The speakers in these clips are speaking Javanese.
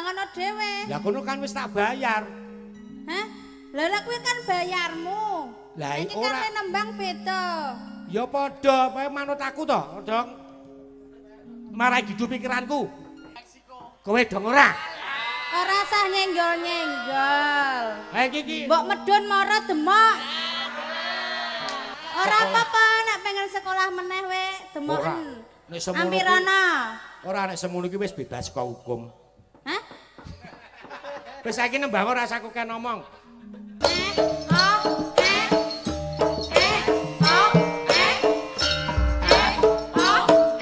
ngono dhewe. Lah kono kan wis tak bayar. Hah? Lah kuwi kan bayarmu. Lah iki ora. Kan nembang beda. Ya padha, kowe manut aku to, Dong. Marai gidu pikiranku. Kowe dong ora? Ora sah nyenggol-nyenggol. Ha iki iki. Mbok medun mara demok. Ora apa-apa nek pengen sekolah meneh we, demoken. Nek semono Ampirana. Ora nek semono iki wis bebas saka hukum. Hah? Wis saiki nembang ora usah koken ngomong. E O E E O E E O E.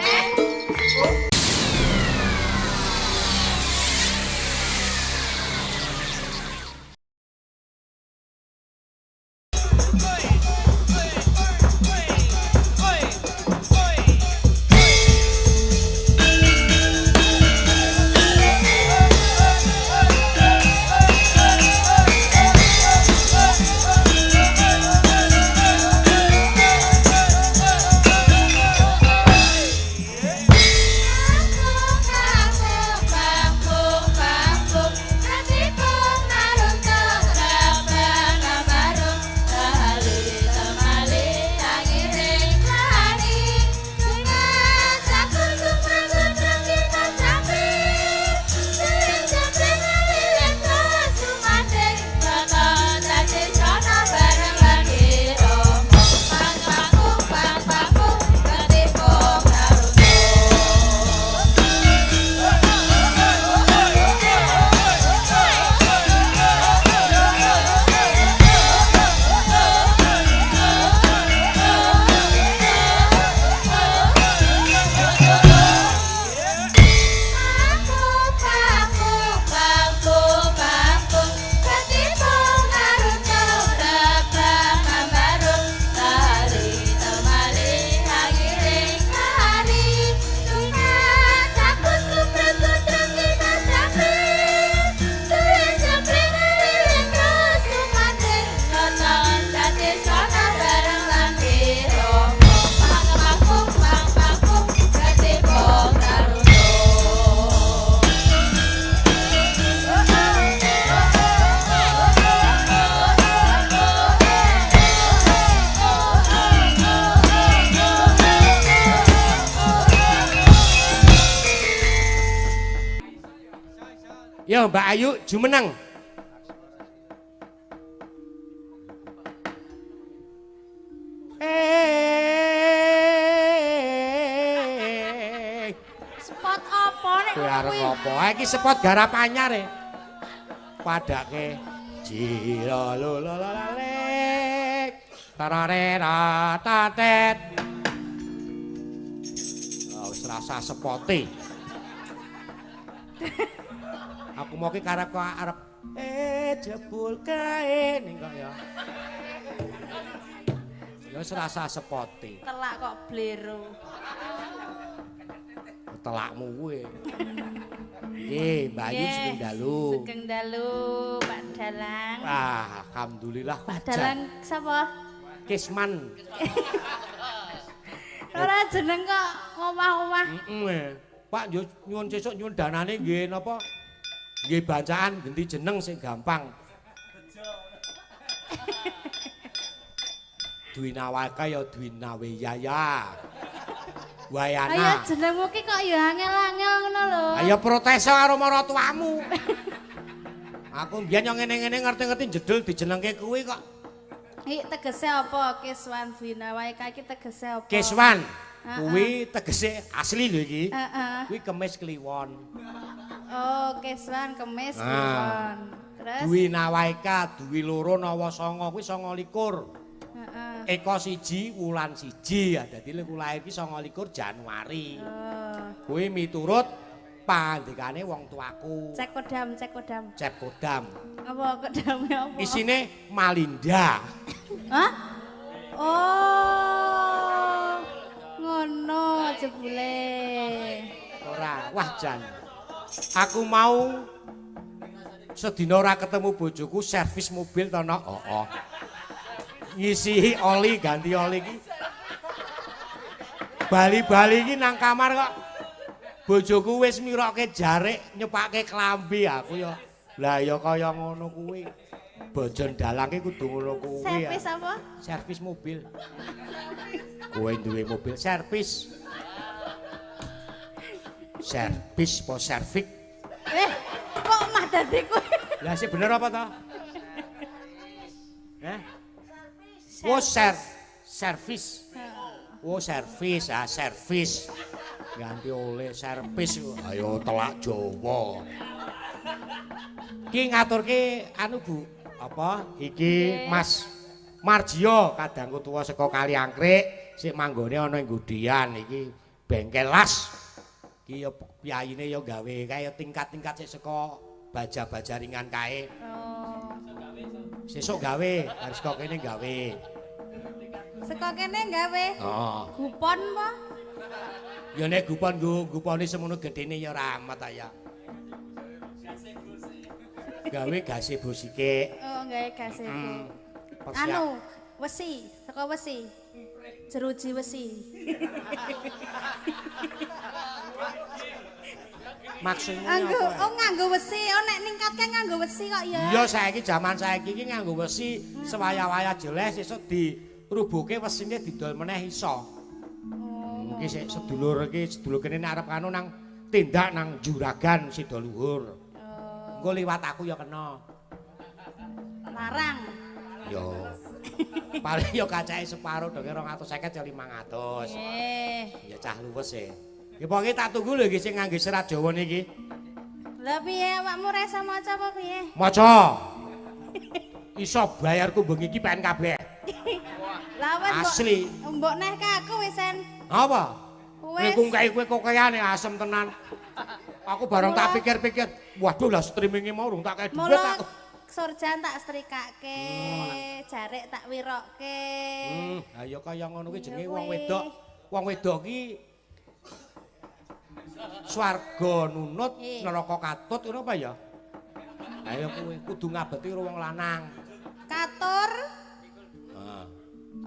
Yo Mbak Ayu jumeneng. Spot apa nek Kowe arep apa? Iki spot garap anyar e. Padake jira lololale tararera tatet. Oh, wis rasa spote. Aku mau ki karep kok arep jebul kae ning kok ya. Ya wis rasa spote. Telak kok blero. Telakmu kuwi. Nggih, Mbak Ayu sugeng dalu. Sugeng dalu, Pak Dalang. Ah, alhamdulillah. Pak Dalang sapa? Kisman. Ora jeneng kok omah-omah. Heeh. Pak yo nyuwun sesuk nyuwun danane nggih napa? Nggih bacaan genti jeneng sing gampang. Dwi Nawaka ya Dwi Naweyaya. Wayana. Ayo jenengmu ki kok ya angel-angel ngono lho. Ayo protes karo maratuamu. Aku mbiyen yo ngene-ngene ngerti-ngerti jedul dijenengke kuwi kok. Iki tegese apa Kiswan Dwi Nawaka iki tegese apa? Kiswan. Kuwi tegese asli lho iki. Heeh. Kuwi Kemis Kliwon. Oh, Kiswan Kemis Kliwon. Terus Dwi Nawaika, Dwi loro nawa sanga kuwi 29. Heeh. Eka 1 wulan 1. Dadi lek lahir iki 29 Januari. Oh. Kuwi miturut pandikane wong tuaku. Cek kodam, cek kodam. Cep kodam. Apa kodame apa? Isine Malinda. Hah? Oh. Ngono jebule. Ora, wah jan. Aku mau sedina ora ketemu bojoku servis mobil to nok. Heeh. Ngisi oli, ganti oli iki. Bali-bali iki nang kamar kok. Bojoku wis miroke jarik nyepake klambi aku ya. Lah ya kaya ngono kuwi. Bojon dalang ki kudu ngono kuwi. Servis apa? Servis mobil. Kowe duwe mobil servis. Servis po servik. Kok mah dadi kowe? Lah sih bener apa to? Heh? Oh, servis. Oh, servis, ah servis. Ganti oleh servis. Ayo telak Jawa. Ki ngaturke anu Bu, apa? Iki Mas Marjio kadangku tuwa saka Kaliangkrik sik manggone ana ing Gudian iki bengkel las. Ki ya piyayine ya gawe kaya tingkat-tingkat sik saka baja-baja ringan kae. Oh. Sesuk gawe, harus kok kene gawe. Saka kene gawe. Heeh. Gupon apa? Ya nek gupon nggo gupone semono gedene ya ora amat ta ya. Gawe gazebo sithik. Oh, gawe gazebo. Anu, wesi, saka wesi. Jeruji wesi. Maksudmu apa? Oh, nganggo wesi. Oh, nek ningkatke nganggo wesi kok ya. Iya, saiki jaman saiki iki nganggo wesi sewaya-waya jeles sesuk dirubuhke wesine didol meneh iso. Oh. Iki sik sedulur iki sedulur kene nek arep anu nang tindak nang juragan sida luhur. Oh. Engko liwat aku ya kena. Larang. Yo. Paling yo kacake separo dong 250 ya 500. Nggih. Ya cah luwes e. Ya pokoke tak tunggu lho iki sing ngangge serat Jawa niki. Lah piye awakmu ora iso maca apa piye? Maca. Iso bayarku bengi iki pengen kabeh. Lah wis mbok Asli. Mbok neh ka aku wisen. Apa? Wis. Nek kaya kowe kokeane asem tenan. Aku bareng tak pikir-pikir, waduh lah streaminge mau urung tak kei dhuwit aku. Surjan tak strikake, jarik tak wirokke. Ha ya kaya ngono kuwi jenenge wong wedok. Wong wedok ki swarga nunut, neraka katut ngono apa ya? Ha ya kuwi kudu ngabeti karo wong lanang. Katur. Heeh.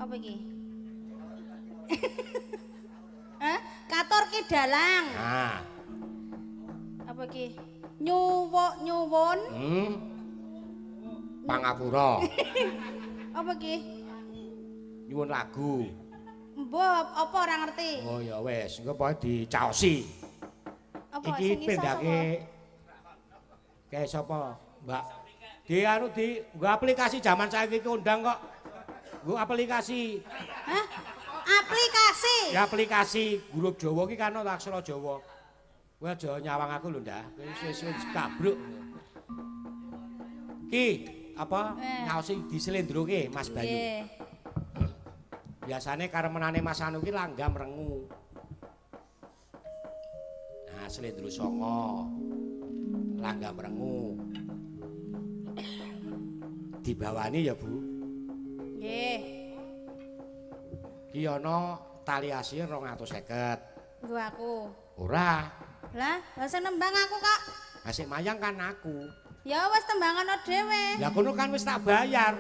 Apa iki? Hah? Katur ki dalang. Nah. Apa iki? Nyuwuk nyuwun. Pangapura. Apa iki? Nyuwun lagu. Mbok apa ora ngerti? Oh ya wis, engko pokoke dicaosi. Apa iki sing iso pindhake kae sapa, Mbak? Di anu di nggo aplikasi jaman saiki kondang kok. Nggo aplikasi. Hah? Aplikasi. Ya aplikasi huruf Jawa iki kan ana aksara Jawa. Kowe aja nyawang aku lho, Ndah. Kowe wis kabruk. Ki apa nyaosi dislendroke Mas Bayu. Nggih. Biasane karemenane Mas Anu ki langgam rengu. Nah, slendro songo. Langgam rengu. Dibawani ya, Bu. Nggih. Ki ana tali asih 250. Nggo aku. Ora. Lah, lah sing nembang aku kok. Lah sing mayang kan aku. Ya wis tembangono dhewe. Lah kono kan wis tak bayar.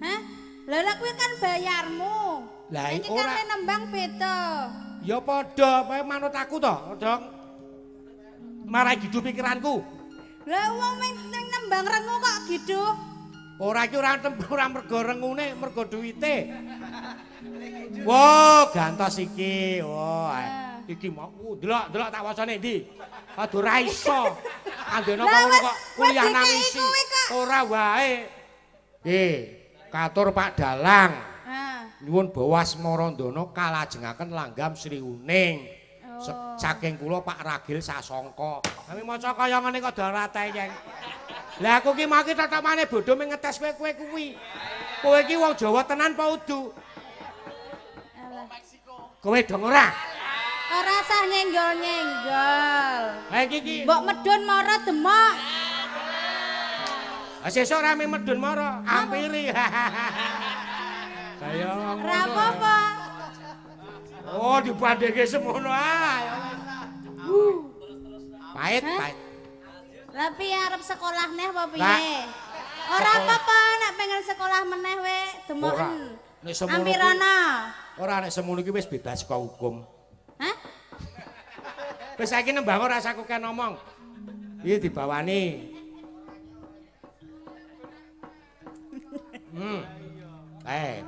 Hah? Lah lah kuwi kan bayarmu. Lah iki ora kan nembang beda. Ya padha, pokoke manut aku to, Dong. Marai gidu pikiranku. Lah wong nembang rengu kok gidu. Ora iki ora ora mergo rengune, mergo duwite. Wah, gantos iki. Wah. Iki mau delok-delok tak wacane ndi? Aduh ora iso. Andene kono kok kuliah nang isi. Ora wae. Nggih, katur Pak Dalang. Nyuwun bawa Asmarandana kalajengaken langgam Sri Uning. Saking kula Pak Ragil Sasongko. Kami maca kaya ngene kok ora teyeng. Lah aku ki mau ki totomane bodho mung ngetes kowe kuwi. Kowe iki wong Jawa tenan apa udu? Kowe dong ora? Ora sah nyenggol-nyenggol. Ha iki iki. Mbok medun mara demok. Ha sesuk rame medun mara, ampiri. Kaya ngono. Ora apa-apa. Oh, dibandingke semono ae. Pahit, pahit. Lah piye arep sekolah neh apa piye? Ora apa-apa nek pengen sekolah meneh we demoken. Nek semono. Ampirana. Ora nek semono iki wis bebas saka hukum. Hah? Wis saiki nembang ora usah koken ngomong. Iki dibawani.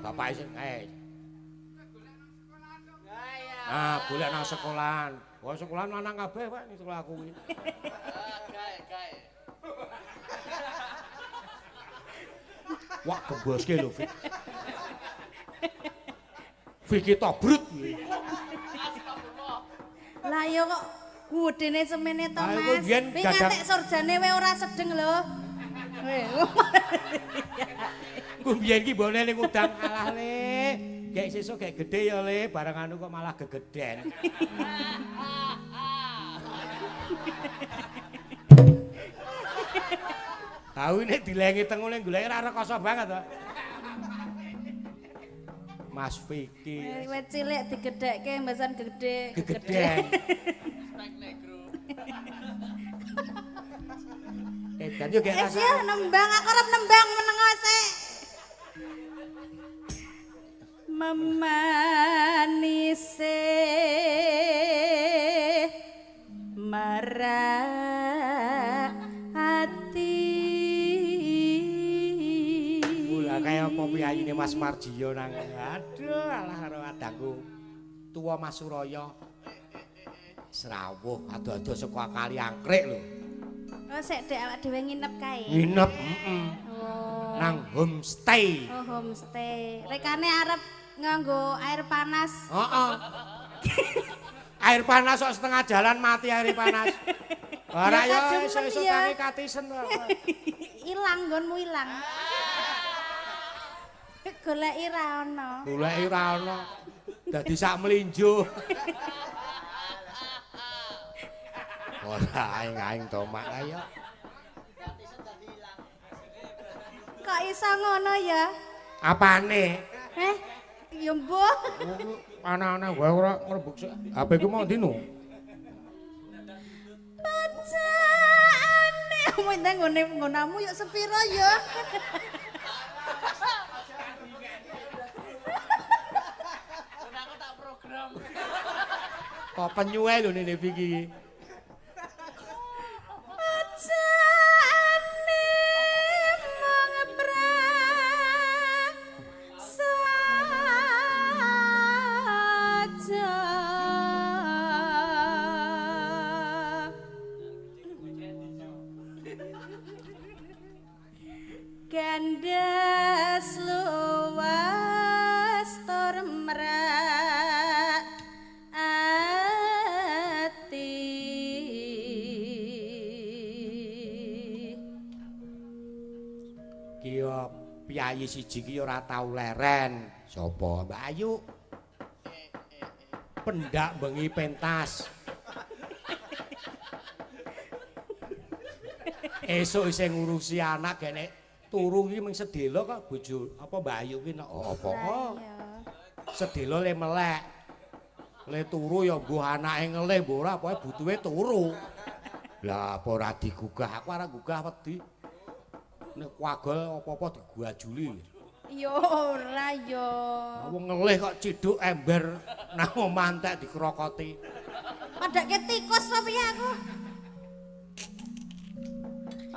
Bapak sing Ah, golek nang sekolahan. Wah, sekolahan lanang kabeh, Pak, ning sekolah aku iki. Gae. Wah, gemboske lho, Fik. Fiki tobrut. Lah ya kok gedene semene to, Mas. Kuwi ngantek surjane wae ora sedeng lho. Ku biyen ki mbone ning udang alah le. Gek sesuk gek gedhe ya le, bareng anu kok malah gegeden. Tahu ini dilengi tengule golek ora rekoso banget to. Mas Fiki. Wit cilik digedhekke mbasan gedhe. Gegeden. Spek negro. Edan yo gek rasa. Wis nembang aku arep nembang meneng sik. Memanise marah ati. Lah kaya apa piyayine Mas Marjiyo nang aduh alah karo adangku tuwa Mas Suraya. Srawuh ado-ado saka kali angkrik lho. Oh sik dek awak dhewe nginep kae. Nginep, heeh. Oh. Nang homestay. Oh homestay. Rekane arep nganggo air panas. Heeh. Air panas kok setengah jalan mati air panas. Ora ya iso-iso tangi katisen to. Ilang nggonmu ilang. Goleki ra ono. Goleki ra ono. Dadi sak mlinjo. Ora aing-aing to mak ayo. Kok iso ngono ya? Apane? Ya mbuh. Ana-ana wae ora ngrebuk sik. HP ku mau ndi nu? Pacaane mung nggone nggonamu yo sepiro ya? Aku tak program. Kok penyu ae lho nene iki. Pacaane mung prasaja. Gandas luwas tur merak ati. Ki yo piyayi siji ki ora tau leren. Sapa? Mbak Ayu. Pendak bengi pentas. Esuk isih ngurusi anak gek turu iki mung sedelo kok bojo apa Mbak Ayu ki nek apa? Sedelo le melek. Le turu ya mbuh anake ngelih mbuh ora pokoke butuhe turu. Lah apa ora digugah? Aku ora gugah wedi. Nek wagol apa-apa diguajuli. Ya ora ya. Wong ngelih kok ciduk ember nang omah entek dikrokoti. Padake tikus apa piye aku?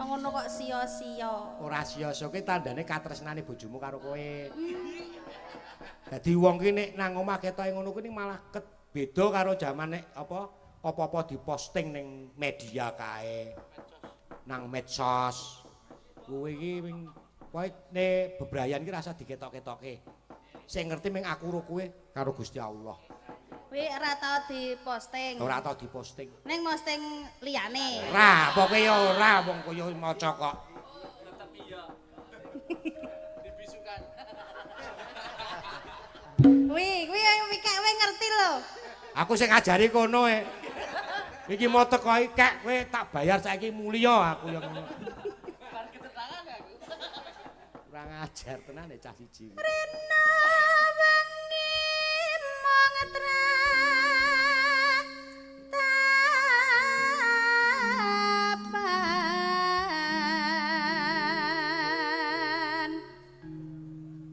Ngono kok sia-sia. Ora sia-sia ki tandane katresnane bojomu karo kowe. Dadi wong ki nek nang omah ketoke ngono kuwi malah beda karo jaman nek apa apa-apa diposting ning media kae. Nang medsos. Kowe iki wing kowe nek bebrayan ki rasa diketok-ketoke. Sing ngerti ming aku ro kowe karo Gusti Allah. Kuwi ora tau diposting. Ora tau diposting. Ning posting liyane. Ora, pokoke ya ora wong kaya maca kok. Tetep iya. Dibisukan. Kuwi, kuwi kowe ngerti lho. Aku sing ngajari kono e. Iki mau teko iki kek kowe tak bayar saiki mulya aku ya ngono. Bar ketetangan aku. Kurang ajar tenan cah siji. Rena wengi mung tratapan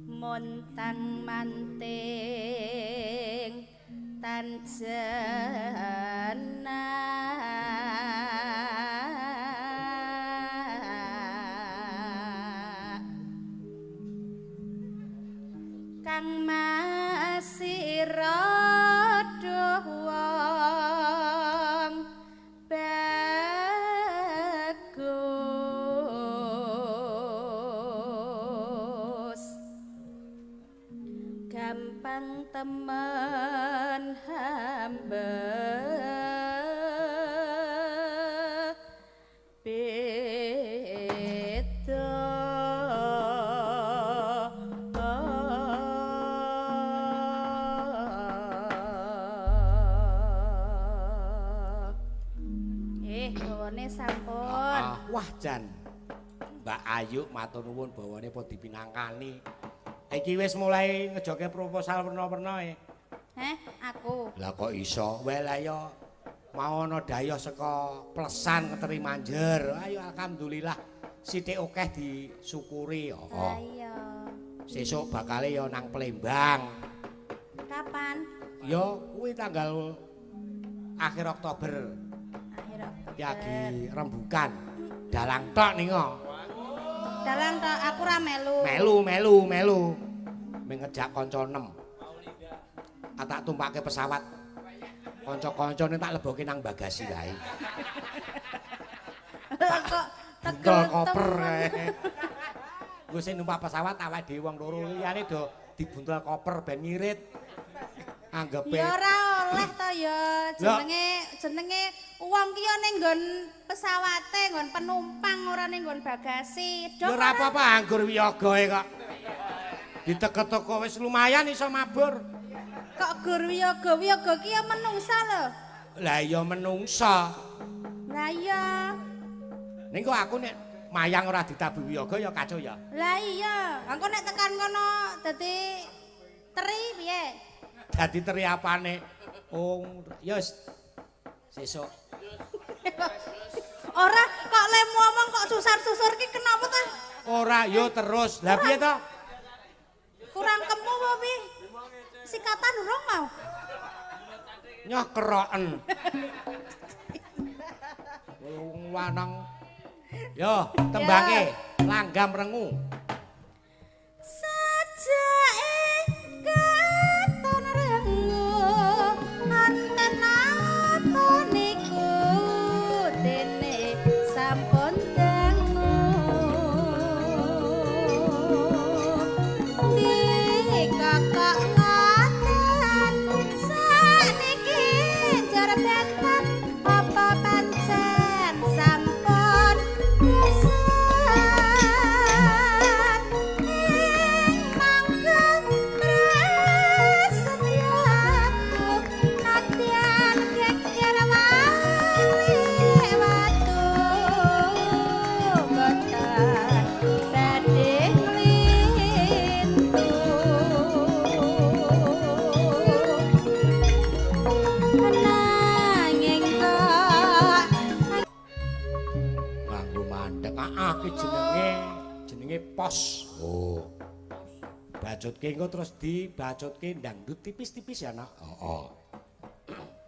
montang manting tan jenan. Temen hamba beda. Bawane sampun. Wah jan. Mbak Ayu matur nuwun bawane apa dipinangkani. Iki wis mulai ngejoke proposal werna-werna e. Heh, aku. Lah kok iso? Weh lah ya mau ana dayuh saka plesan keteri manjer. Ayo alhamdulillah sithik akeh disyukuri. Lah Heeh. iya. Sesuk bakale ya nang Palembang. Kapan? Ya kuwi tanggal akhir Oktober. Akhir Oktober. Ki lagi rembukan. Dalang tok ningo. Dalang tok aku ra melu. Melu melu melu. Ming ngejak kanca 6. Tak tumpake pesawat. Kanca-kancane tak leboke nang bagasi kae. Kok Buntel tegel koper temen. kae. Nggo sing numpak pesawat awake dhewe wong loro liyane do dibuntel koper ben ngirit. Anggepe Ya ora oleh to ya, jenenge jenenge wong ki ya ning nggon pesawate, nggon penumpang ora ning nggon bagasi. Ya ora apa-apa anggur wiyagae kok. Diteket toko wis lumayan iso mabur. Kok gur wiyaga, wiyaga ki ya menungsa lho. Lah ya menungsa. Lah iya. Ning kok aku nek mayang ora ditabuh wiyaga ya kacau ya. Lah iya, engko nek tekan kono dadi teri piye? Dadi teri apane? Oh, ya wis sesuk. Ora kok lemu ngomong kok susar-susur ki kenapa ta? Ora yo terus. Lah piye to? Kurang kemu apa piye? Sikatan urung mau. Nyoh keroken. Wong lanang. Yo, tembange langgam rengu. Sajake katon rengu anten apa niku dene sampun dangu dikakak ngaten saniki jar benten apa pancen sampun bosan ing mangga prasetyaku nadyan geger wali watu boten badhe nglintu nanging kok Nganggo mandek. Ah, ki jenenge jenenge pos. Oh. Bacutke engko terus dibacutke dangdut tipis-tipis ya, Nak. Heeh.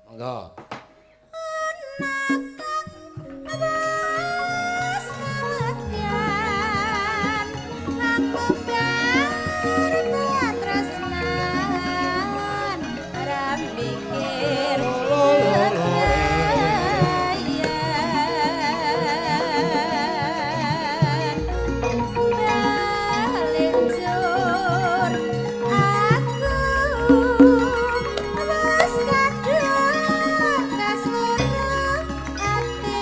Monggo. Wis ngertian aku bar katresnan ora mikir kebrayan. Balik njur aku wis kadung kasluruh ati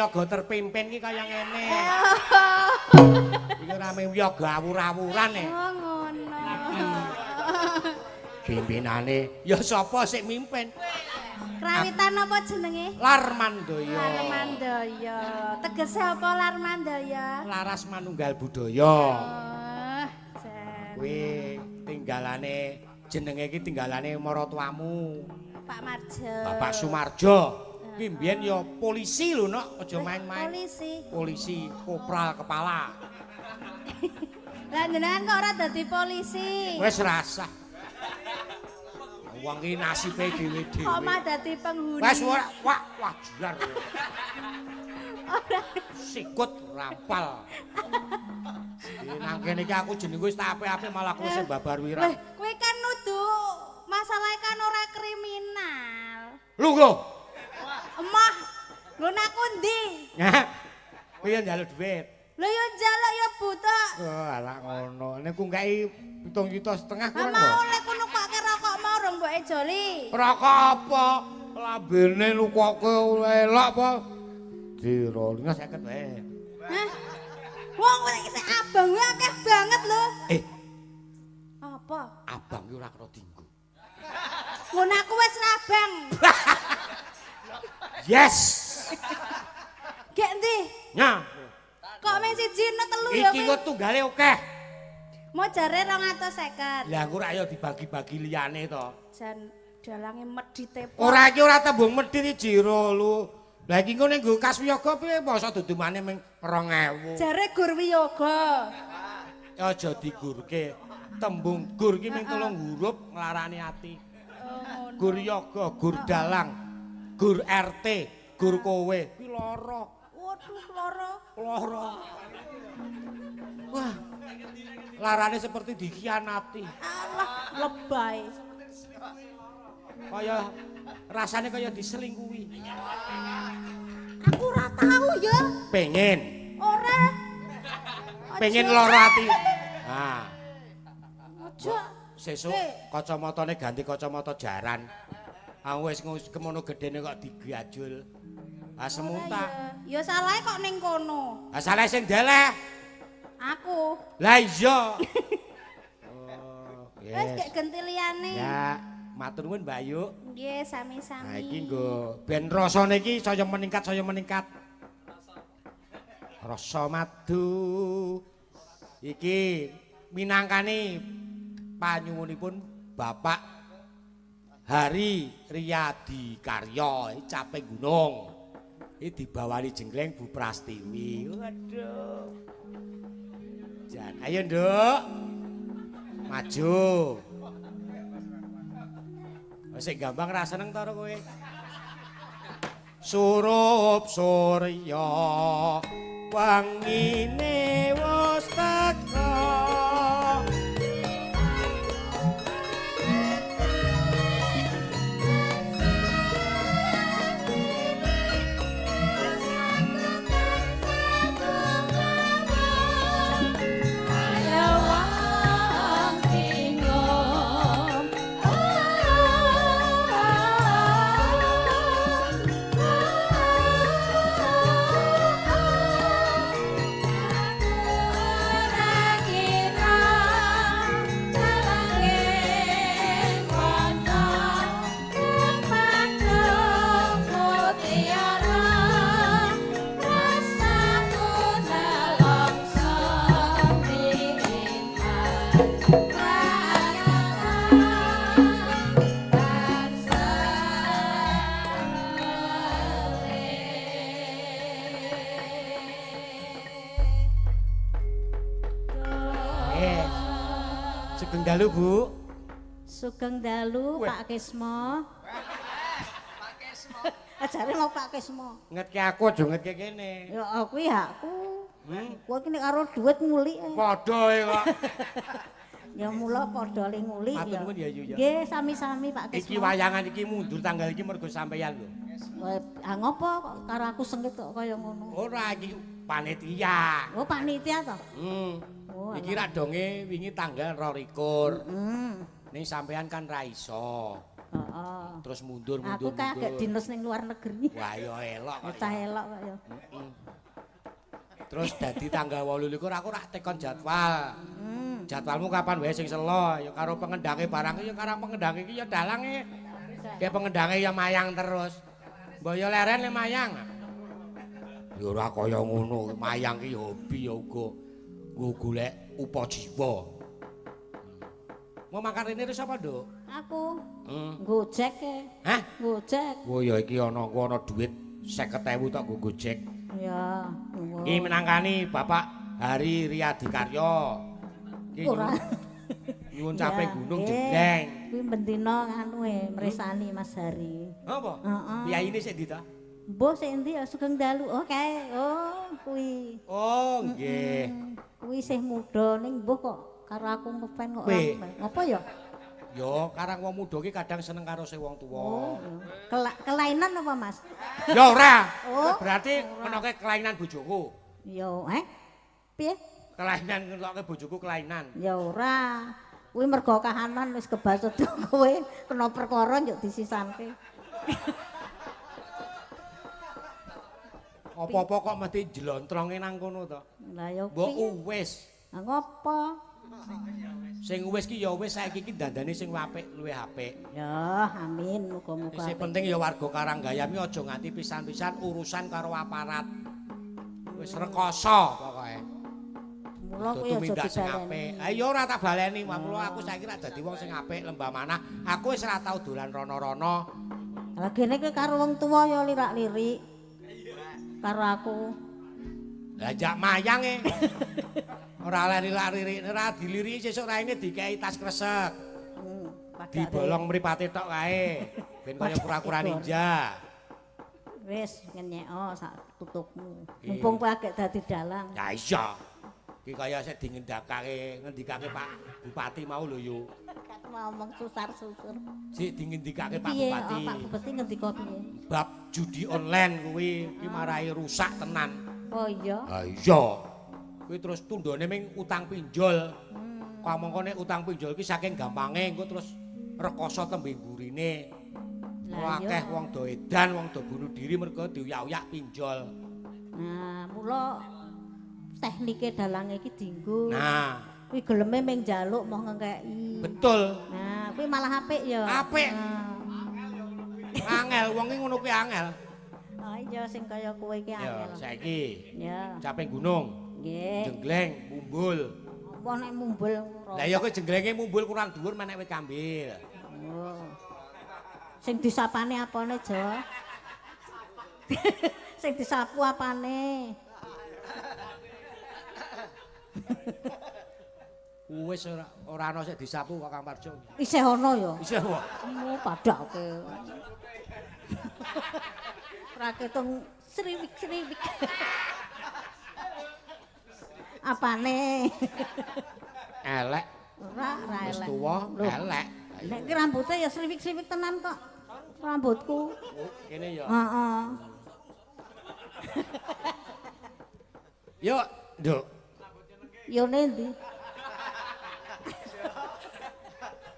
wiyaga terpimpin ki kaya ngene. Iki ora mung wiyaga awur-awuran e. Oh ngono. Pimpinane ya sapa sik mimpin? Krawitan apa jenenge? Larmandaya. Larmandaya. Tegese apa Larmandaya? Laras manunggal budaya. Oh, jan. Kuwi tinggalane jenenge iki tinggalane maratuamu. Pak Marjo. Bapak Sumarjo. Kuwi mbiyen ya polisi lho, Nok, aja main-main. Polisi. Polisi kopral kepala. Lah jenengan kok ora dadi polisi? Wis rasah. Wong iki nasibe dhewe-dhewe. Kok mah dadi penghuni. Wis ora, wah, wah jiar. Ora. Sikut rampal. Iki nang kene iki aku jenengku wis tak apik-apik malah kowe sing babar wirang. Weh, kowe kan nudu masalah kan ora kriminal. Lungguh. Emoh. Nggon aku ndi? Kowe yo njaluk dhuwit. Lho yo njaluk yo buta. Oh, alah ngono. Niku ngkai 7,5 juta kurang. Mau lek ku nukokke rokok mau rong mbok ejoli. Rokok apa? Lambene nukokke elok apa? Di 250 wae. Hah? Wong sing abang kuwi akeh banget lho. Eh. Apa? Abang ki ora kena dinggo. Ngono aku wis abang. Yes. Gek endi? Nya. Kok mung siji no telu ya kowe? Iki kok tunggale akeh. Mau jare 250. Lah aku rak ya dibagi-bagi liyane to. Jan dalange medhite. Ora iki ora tembung medhit iki jero lu. Lah iki engko ning nggo kas wiyaga piye mosok dudumane ming 2000. Jare gur wiyaga. Aja digurke. Tembung gur iki ming 3 huruf nglarani ati. Oh ngono. Gur yoga, gur dalang, gur RT, gur kowe. Kuwi lara. Waduh lara. Lara. Wah. Larane seperti dikhianati. Allah lebay. Kaya rasane kaya diselingkuhi. Aku ora tahu ya. Pengen. Ora. Pengen lara ati. Nah. Ojo. Sesuk kacamatane ganti kacamata jaran. Aku wis kemono gedene kok digajul. Ah semunta. Ya salahe kok ning kono. Ah salahe sing deleh. Aku. Lah iya. Oh, yes. Wis gek genti liyane. Ya, matur nuwun Mbak Ayu. Nggih, sami-sami. Nah iki nggo ben rasane iki saya meningkat, saya meningkat. Rasa madu. Iki minangkani panyuwunipun Bapak Hari Riyadi Karyo, Caping Gunung. Iki dibawani jenggleng Bu Prastiwi. Waduh. Jan, ayo Nduk. Maju. Sik gampang ra seneng to kowe. Surup surya wangine wis teka. Sugeng dalu, Bu. Sugeng dalu, Pak Kismo. Pak Kismo. Ajare mau Pak Kismo. Ngetke aku aja ngetke kene. Ya kuwi hakku. Kowe iki nek karo dhuwit ngulik. Padha e kok. Ya mula padha le ngulik ya. Matur nuwun ya Yu ya. Nggih, sami-sami Pak Kismo. Iki wayangan iki mundur tanggal iki mergo sampeyan lho. Ah ngopo kok karo aku sengit kok kaya ngono. Ora iki panitia. Oh, panitia to? Heeh. Oh, iki rak donge wingi tanggal 22. Heeh. Ning sampean kan ra iso. Heeh. Terus mundur Aku mundur. kaget mundur. dinas ning luar negeri. Wah ya elok kok. Cah elok kok ya. Terus dadi tanggal 28 aku rak tekon jadwal. Jadwalmu kapan wae sing selo ya karo pengendange barang ya karo pengendange iki ya dalange. Kayak pengendange ya mayang terus. Mbok ya leren le mayang. Ya ora kaya ngono, mayang ki ya hobi ya uga nggo golek upajiwa. Mau makan rene terus apa, Nduk? Aku Gojek e. Hah? Gojek. Oh ya iki ana ku ana dhuwit 50.000 tok nggo Gojek. Ya. Iki minangkani Bapak Hari Riyadi Karyo. Iki Ora. nyuwun cape Ya, gunung eh, jengleng. Kuwi bendina nganu e mresani Mas Hari. Apa? Heeh. Piyayine sik ndi ta? Mbah sik endi ya Sugeng Dalu. Oh kae. Oh kuwi. Oh, nggih. Kuwi isih muda ning mbah kok karo aku ngefen kok Weh. ora. Ngopo ya? Yo, karang wong muda ki kadang seneng karo sing wong tuwa. Oh. Kelainan apa Mas? Ya ora. Oh. Berarti menoke kelainan bojoku. Ya, eh? Piye? Kelainan ngelokke bojoku kelainan. Ya ora. Kuwi mergo kahanan wis kebacut kowe kena perkara njuk disisanke. Apa-apa kok mesti jlontronge nang kono to. Lah ya Mbok piye? wis. Lah ngopo? Sing wis ki ya wis saiki ki dandane sing apik luwih apik. Ya, amin muga-muga. Sing penting ya warga Karanggayam ki aja nganti pisan-pisan urusan karo aparat. Wis rekoso pokoke. Mula kuwi aja Tumindak sing apik. dibaleni. Ayo ora tak baleni, mula aku saiki rak dadi wong sing apik lembah manah. Aku wis ora tau dolan rono-rono. Lah gene kowe karo wong tuwa ya lirak-lirik. Karo aku. Lah jak mayang e. Ora lari-lari, ora diliriki sesuk raine dikei tas kresek. Dibolong mripate tok kae. Ben kaya kura-kura ninja. Wis ngenyeko sak tutupmu. Mumpung kowe agek dadi dalang. Ya iya. Ki kaya sik dingendakake, ngendikake Pak Bupati mau lho yo. Kan ngomong susar-susur. Sik dingendikake Pak Piye? Bupati. Oh, Pak Bupati ngendika piye? Bab judi online kuwi ki marai rusak tenan. Oh iya. Ha iya. Kuwi terus tundone ming utang pinjol. Kamangka nek utang pinjol ki saking gampange engko terus rekoso tembe mburine. Lah Akeh wong do edan, wong do bunuh diri mergo diuyak-uyak pinjol. Nah, mula teknike dalange iki dienggo. Nah, Kuwi geleme ming njaluk moh ngengkeki. betul. Nah, kuwi malah apik ya. Apik. Nah. Angel wong ki ngono kuwi angel. Oh iya sing kaya kowe iki Ya, angel. saiki Ya. caping gunung, Nggih. jenggleng, mumbul. Apa nek mumbul ora. Lah ya kowe jengglenge mumbul kurang dhuwur menek wit kambil. Oh. Sing disapane apane, Jo? Sing disapu apane? Wis ora ana sing disapu kok Kang Parjo. Isih ana ya. Isih wae. Oh, padake. Ora ketung sriwik-sriwik. Apane? Elek. Ora, ora Wis elek. tuwa, elek. Nek ki rambute ya sriwik-sriwik tenan kok. Rambutku. Oh, kene ya. Heeh. Yuk, Nduk. Yone ndi?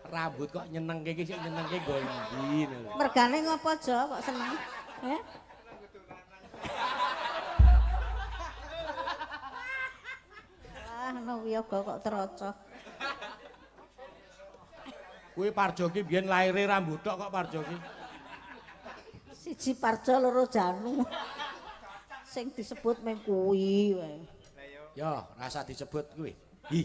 Rambut kok nyenengke iki sik nyenengke nggo endi lho. Mergane ngopo, Jo, kok seneng? Heh? Ah, no wiyaga kok terocoh. Kuwi Parjo ki biyen laire rambut tok kok Parjo ki. Siji Parjo loro Janu. Sing disebut mung kuwi wae. Ya, rasa disebut kuwi. Hi.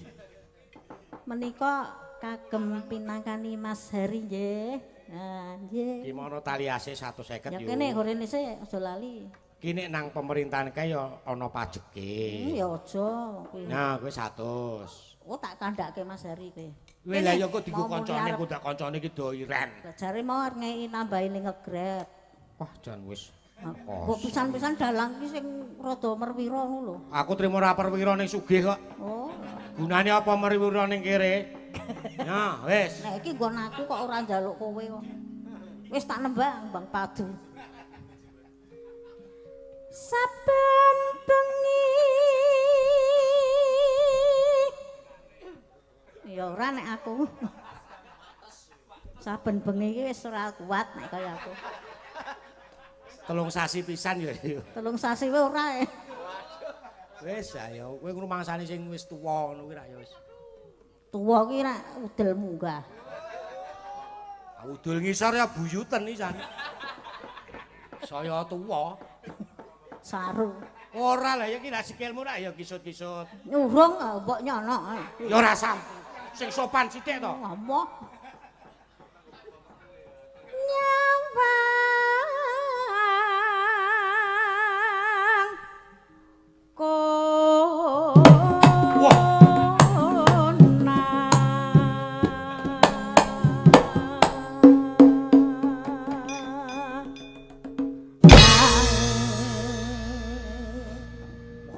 Menika kagem pinangkani Mas Hari nggih. Nah, nggih. Ki mono tali ase 150 Ya yo. kene gorene sik aja lali. Ki nek nang pemerintahan kae ya ana pajeke. Ya aja kuwi. Nah, kuwi 100. Oh, tak kandhake Mas Hari kowe. Kuwi lah ya kok dienggo Mau muni kancane, arep- kok tak kancane iki do iren. Lah jare mau arep ngeki nambahi ning ngegrab. Wah, jan wis. Mbok pisan-pisan dalang ki sing rada merwira ngono lho. Aku trimo ora perwira ning sugih kok. Oh. Gunane apa merwira ning kere? Nah, wis. Nek iki nggon aku kok ora njaluk kowe kok. Wis tak nembang Bang Padu. Saben bengi. Ya ora nek aku. Saben bengi iki wis ora kuat nek kaya aku. 3 sasi pisan ya. 3 sasi wae ora. Wis ayo kowe ngrumangsani sing wis tuwa ngono kuwi rak ya wis. Tuwa ki rak udel munggah. Udul ngisor ya buyuten pisan. Saya tuwa. Saru. Ora lah ya iki rak sikilmu rak ya kisut-kisut. Urung mbok nyono. Ya ora sam. Sing sopan sithik to. Ngomong. Nyawang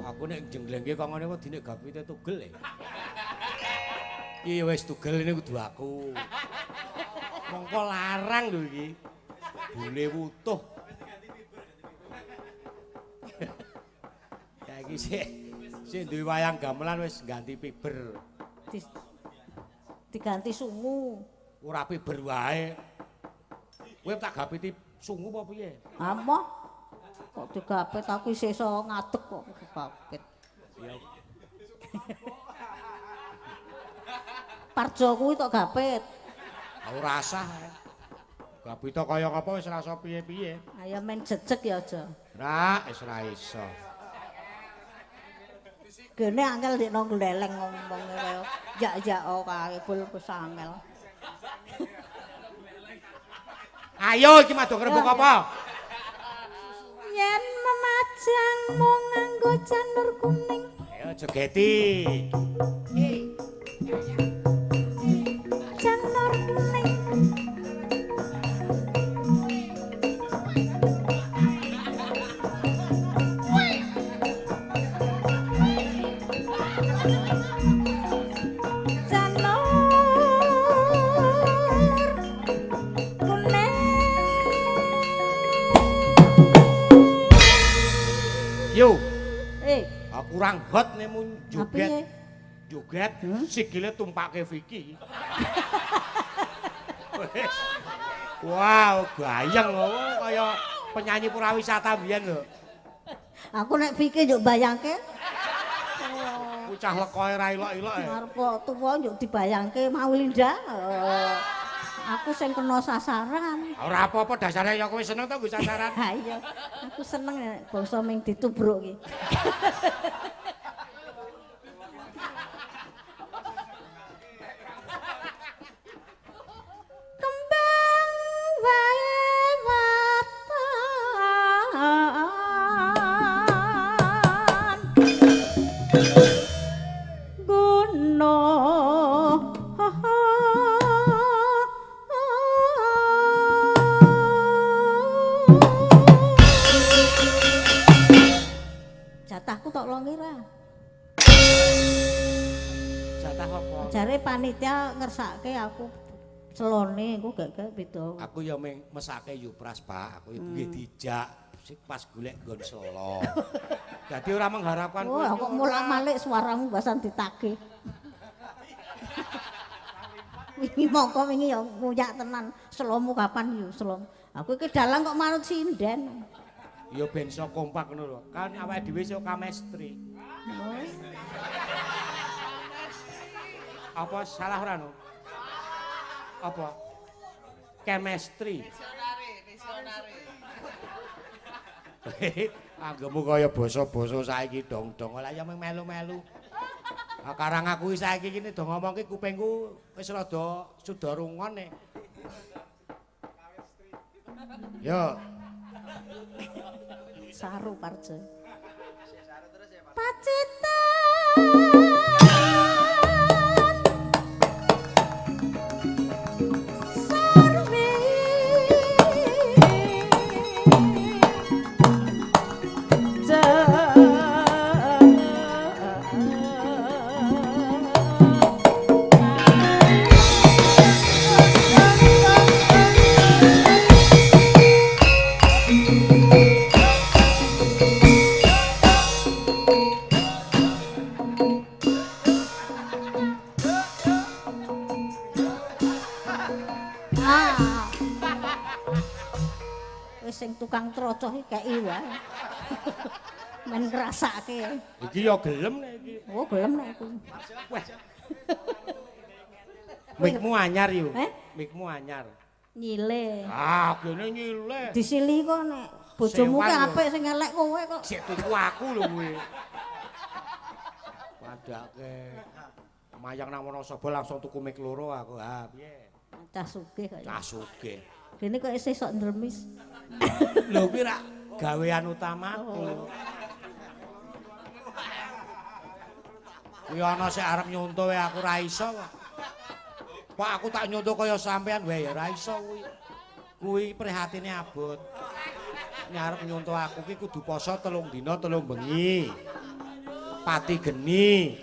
Aku nek jenglengke kok ngene kok dine gapite tugel e. Iki wis tugel ini kudu aku. Mongko larang lho iki. Bule wutuh. Ya iki sik duwe wayang gamelan wis ganti fiber. Diganti sungu. Ora fiber wae. Kowe tak gapiti sungu apa piye? Amoh. Kok digapit aku isih iso ngadeg kok digapit. Ya. Parjo kuwi tok gapit. Ora asah. Gapita kaya apa wis ora iso piye-piye. Ayo men jejeg ya aja. Ra wis ora iso. Gene angel ndekno gleleng ngomong kaya jak-jak kae bul wis angel. Ayo iki madha ngrembug apa? Yen memajang mung nganggo janur kuning. Ayo jogeti. Janur kuning. Janur kuning. Yo, Eh, aku kurang hot nemu joget. Joget sikile tumpake Vicky. Wis. Wow, gayeng kaya penyanyi purawisata biyen lho. Aku nek Vicky njuk bayangke. Bocah lekoe ra ilok-ilok e. Arep tuwa njuk dibayangke mau Linda. Aku sing kena sasaran. Ora apa-apa dasare ya kowe seneng to nggo sasaran. Ha iya, aku seneng nek bangsa ming ditubruk iki. Kembang wae watan guna. Jatahku tok longi ra. Jatah apa? Jare panitia ngersake aku celone engko gak beda. Aku ya ming mesake Yupras, Pak. Aku nggih dijak pas golek nggon selo. Dadi ora mengharapkan kowe. Oh, kok mulak-malik suaramu basan ditagih. Wingi mongko wingi ya nguyak tenan. Selomu kapan yo selom. Aku iki dalang kok manut sinden. Ya ben iso kompak ngono lho. Kan awake dhewe iso kamestri. Apa salah ora no? Apa? Chemistry. Visionari, visionari. Anggemu kaya basa-basa saiki dong-dong. Lah ya mung melu-melu. Ah karang aku saiki kene do ngomongke kupingku wis rada suda rungon e. Yo. Saru Parjo. Pacitan Sarwi sing tukang trocoh iki kei wae. Men ngrasake. Iki ya gelem nek iki. Oh, gelem nek aku. Wah. Mikmu anyar yo. Eh? Mikmu anyar. Nyile. Ah, kene nyile. Disili kok nek bojomu ki apik sing elek kowe kok. Sik tuku aku lho kowe. Padake. Mayang nang Wonosobo langsung tuku mik loro aku. Ha, piye? Cah sugih kok. Cah sugih. Dene kok isih sok ndremis. Lho kuwi rak gawean utamaku. Kuwi ana sing arep nyonto wae aku ra iso kok. Pak aku tak nyonto kaya sampean wae ya ra iso kuwi. Kuwi prihatine abot. Nek arep nyonto aku ki kudu poso 3 dina 3 bengi. Pati geni.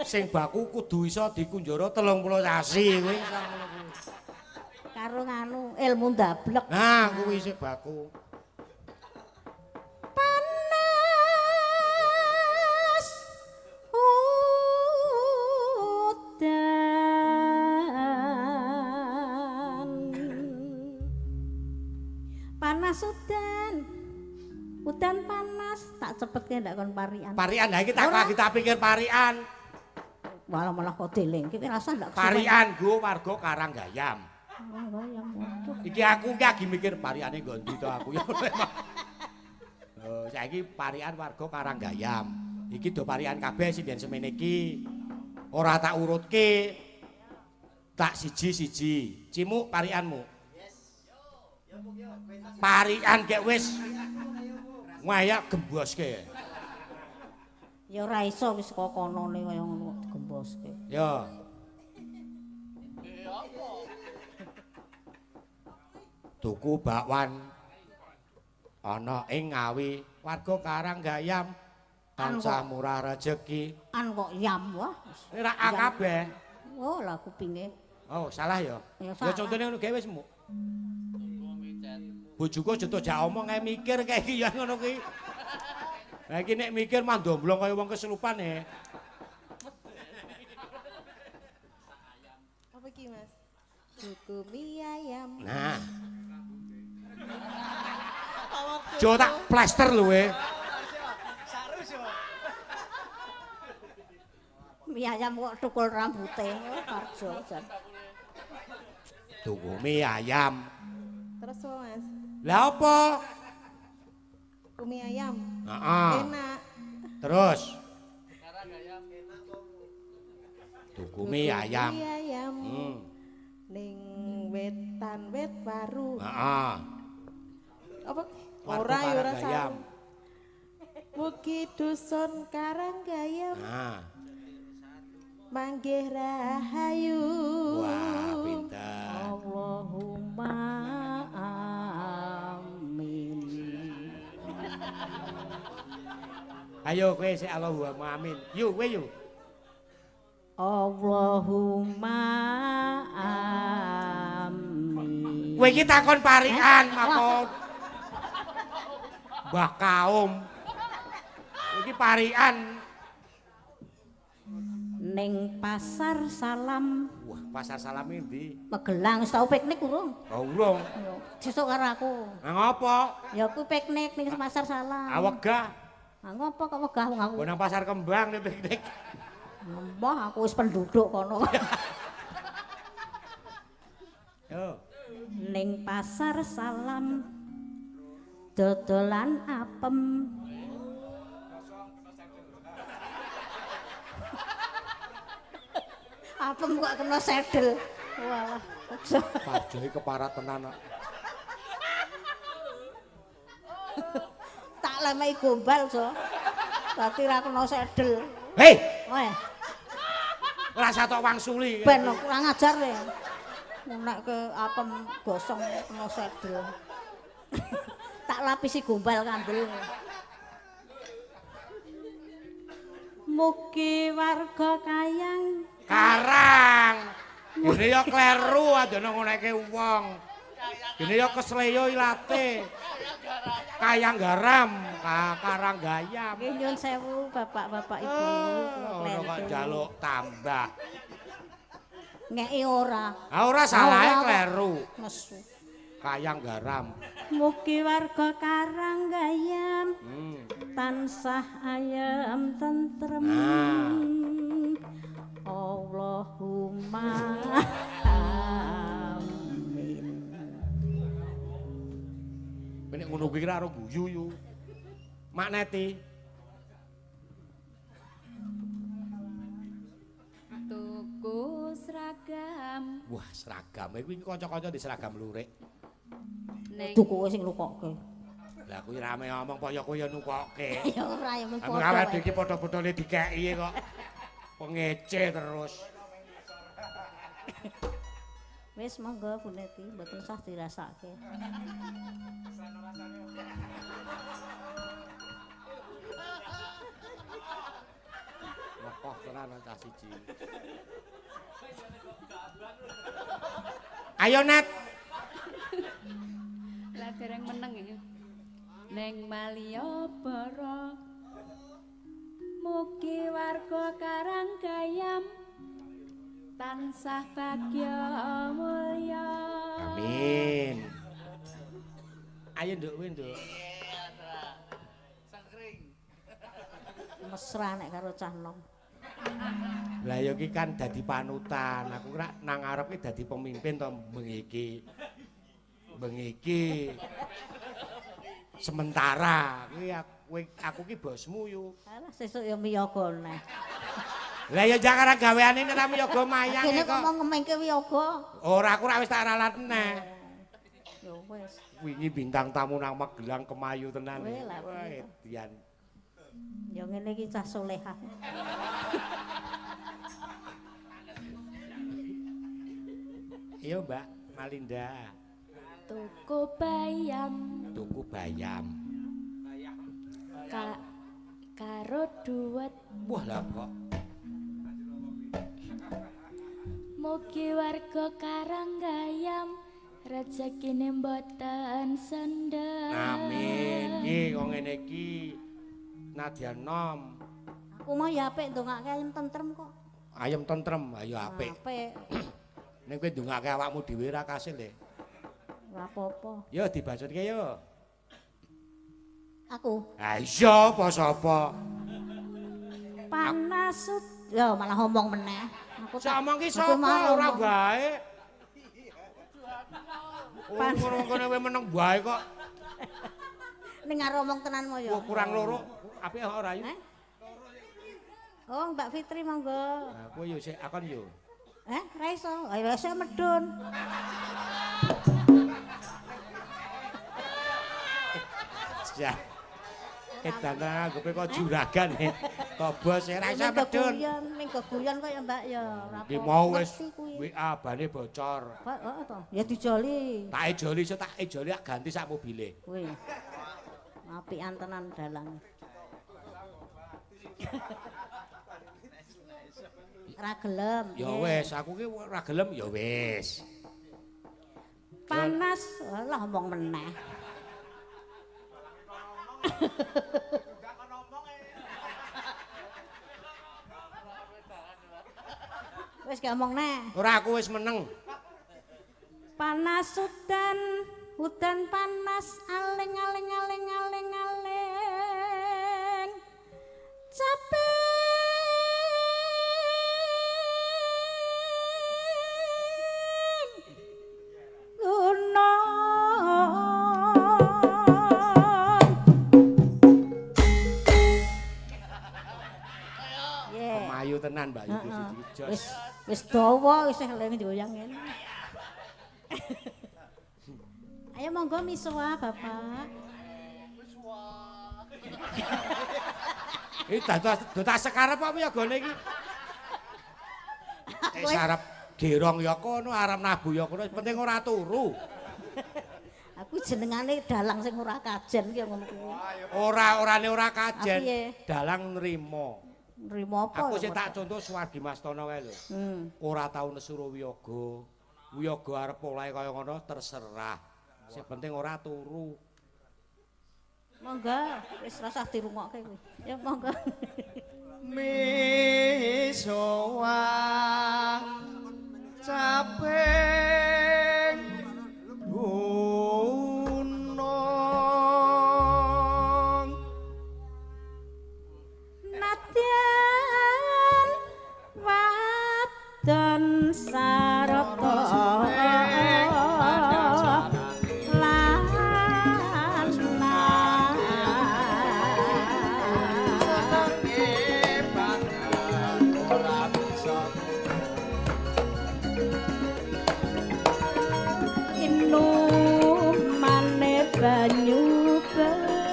Sing baku kudu iso dikunjara 30 sasi kuwi iso ngono kuwi. Karo nganu ilmu ndablek. Nah, kuwi sing baku. Panas udan. Panas udan. Udan panas, tak cepetke ndak kon parian. Parian lha iki tak kita pikir parian. Malah malah kok deleng iki rasa ndak parian nggo warga Karanggayam. Karanggayam. Iki aku ki lagi mikir pariane nggo ndi to aku ya. Lho saiki parian warga Karanggayam. Iki do parian kabeh sing biyen semene iki. Ora tak urutke. Tak siji-siji. Cimuk parianmu. Parian gek wis ngayak gemboske. Ya ora iso wis kok konone kaya ngono kok digemboske. Ya. Tuku bakwan ana ing Ngawi, warga Karanggayam tansah murah rejeki. An kok yam wah. Ora kabeh. Oh, lah kupinge. Oh, salah ya. Ya contone ngono gawe wis muk. Bojoku aja tok jak omong ae mikir kae iki ya ngono kuwi. Lah iki nek mikir mah ndomblong kaya wong keselupan e. Apa iki, Mas? Tuku mie ayam. Nah. Jo tak plester lho we. Mie ayam kok tukul rambute Parjo jan. Tuku mie ayam. Terus apa, Mas? Lah apa? Tuku mie ayam. Heeh. Enak. Terus. Tuku mie ayam. Mie ayam. Ning wetan wit waru. Heeh. Apa? Ora ya ora salah. Mugi dusun Karanggayam. Nah. Manggih rahayu. Wah, pinter. Allahumma amin. Ayo kowe sik Allahumma amin. Yu kowe yu. Allahumma amin. Kowe iki takon parian makon. Mbah kaum. Iki parian. Ning Pasar Salam. Wah, Pasar Salam endi? Magelang, wis tau piknik urung? Oh, urung. Sesuk karo aku. Lah ngopo? Ya aku piknik ning Pasar Salam. Ah wegah. Ah ngopo kok wegah wong aku? Nang Pasar Kembang nek piknik. Mbah aku wis penduduk kono. Yo. Ning Pasar Salam dodolan apem. Apem kok kena sedel. Walah. Parjo iki keparat tenan kok. Tak lemeki gombal, Jo. Dadi ra kena sedel. Hei. Weh. Ora satok wangsuli. Ben kurang ajar kowe. Nek ke apem gosong kena sedel. Tak lapisi gombal kandel. Mugi warga kayang Karang. Gene ya kleru adono ngoneke wong. Gene ya kesleyo ilate. Kayang garam, karang gayam. Nggih nyuwun sewu bapak-bapak ibu. Ono kok njaluk tambah. Ngeki ora. Ah ora salahe kleru. Nesu. Kayang garam. Mugi warga Karanggayam tansah ayem tentrem. Nah. Allahumma amin. Nek ngono kuwi kira karo guyu yu. Mak Neti. Tuku seragam. Wah, seragam kuwi kanca-kanca di seragam lurik. Neng Tuku sing nukokke. Lah kuwi rame ngomong kaya kowe ya nukokke. Ya ora ya mung Aku padha. awake iki padha-padhane dikeki kok. Pengece terus. Wis monggo Bu Neti, mboten sah dirasake. Lekoh tenan cah siji. Ayo Net. Lah dereng meneng ya. Neng Malioboro. Mugi warga Karanggayam tansah bagya mulya. Amin. Ayo nduk kowe nduk. Sangkring. Mesra nek karo cah nom. Lah ya iki kan dadi panutan. Aku ora nang ngarep iki dadi pemimpin to bengi iki. Bengi iki. Sementara kuwi aku ki bosmu yu. Alah sesuk ya miyaga neh. Lah ya jangan gaweane nek ra miyaga mayang Kene kok kok. mau ngemengke wiyaga. Ora aku ora wis tak ralat neh. Ya wis. Wingi bintang tamu nang Magelang kemayu tenan. Weh, lah, Wah, edian. Ya ngene iki cah solehah. Iya, Mbak Malinda. Tuku bayam Tuku bayam. karo duwet. Wah lah kok. Mugi warga Karanggayam rejekine mboten sendhet. Amin. Iki kok ngene iki. Nadyan nom. Aku mau ya apik ndongake ayem tentrem kok. Ayem tentrem, ayo apik. Apik. Ning kowe ndongake awakmu dhewe ra kasil le. Ora apa-apa. Yo dibacutke yo. Aku Ha iya apa sapa? panas ya malah ngomong meneh. Aku Sak omong ki aku sapa malah ora ngomong. bae. Wong ngono-ngono kowe meneng bae kok. Ning arep omong tenan mo ya. Wah, kurang loro. Apik ora yu? Eh? Oh, Mbak Fitri monggo. Lah kowe yo sik akon yo. Eh, ra iso. Ayo iso medun. Ya. Edan tenan kowe kok juragan e. Tobo sik ra iso medun. Ning geguyon kok ya Mbak ya. Ora Ki apa-apa. mau wis Ngerti kuwi. WA bane bocor. Pak, heeh to. Ya dijoli. Tak ejoli iso tak ejoli tak ganti sak mobile. Kuwi. Apian tenan dalang. Ra gelem. Ya wis, aku ki ora gelem ya wis. Panas, alah omong meneh. Wis gak omong neh. Ora aku wis meneng. Panas udan, udan panas aling aling aling aling aling. Capek gunung. Yeah. Kemayu tenan Mbak Yuki Heeh. siji jos. Wis wis dawa isih eling digoyang ngene. Ayo monggo misuwa Bapak. Iki dados dotas sekarep apa ya gone iki? Wis arep gerong ya kono, arep nabu ya kono, penting ora turu. Aku jenengane dalang sing ora kajen ki ngono kuwi. Ora orane ora kajen, Piye? dalang nrimo. Nrimo apa? Aku ya, sing tak contoh Suwardi Mastono kae lho. Ora tau nesu ro wiyaga. Wiyaga arep polahe kaya ngono terserah. Sing penting ora turu. Monggo, wis rasah dirungokke kuwi. Ya monggo. Misowa caping gunung. Wadon sarata inumane banyu bening.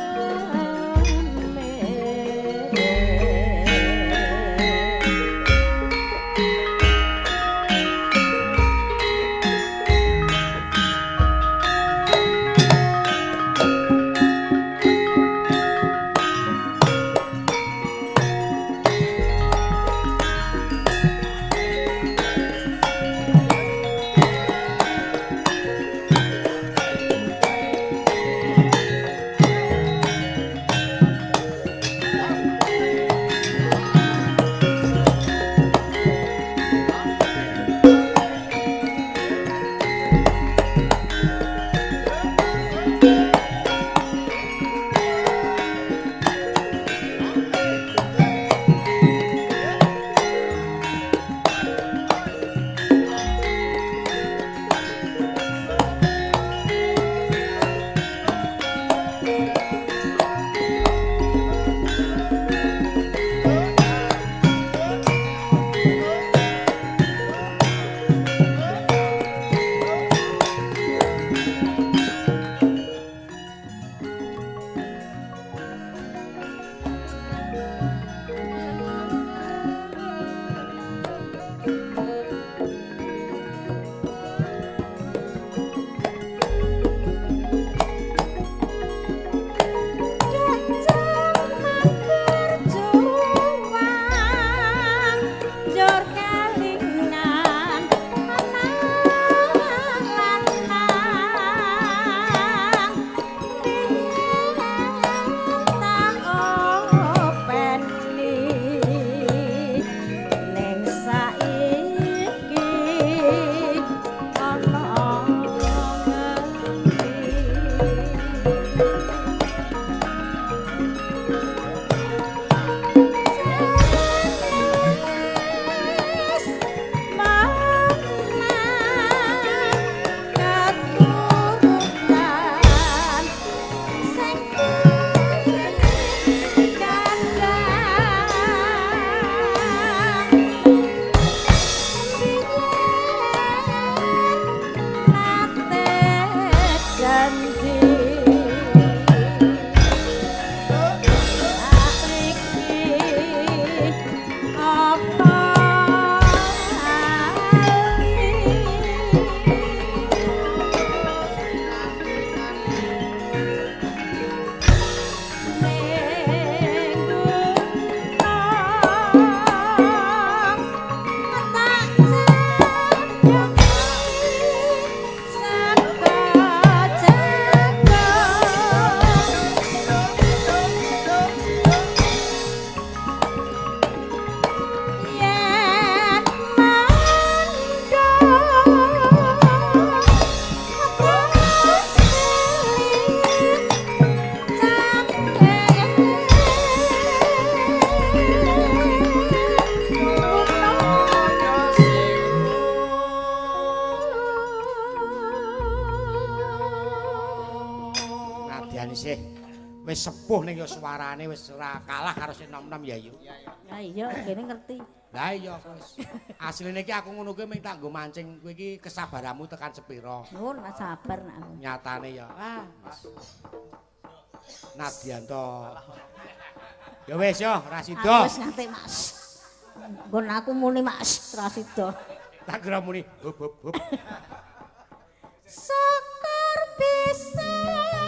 Wis sepuh ning ya suarane wis ora kalah karo sing nom-nom ya yu. Lah iya kene ngerti. Lah iya wis. Asline iki aku ngono kuwi mung tak nggo mancing kowe iki kesabaranmu tekan sepira. Nuwun sabar nak aku. Nyatane ya. Ah, Nadianto. Ya wis yo, ra sida. Wis nganti Mas. Nggon aku muni Mas, ra sida. Tak kira muni hop hop hop. Syukur bisa lara.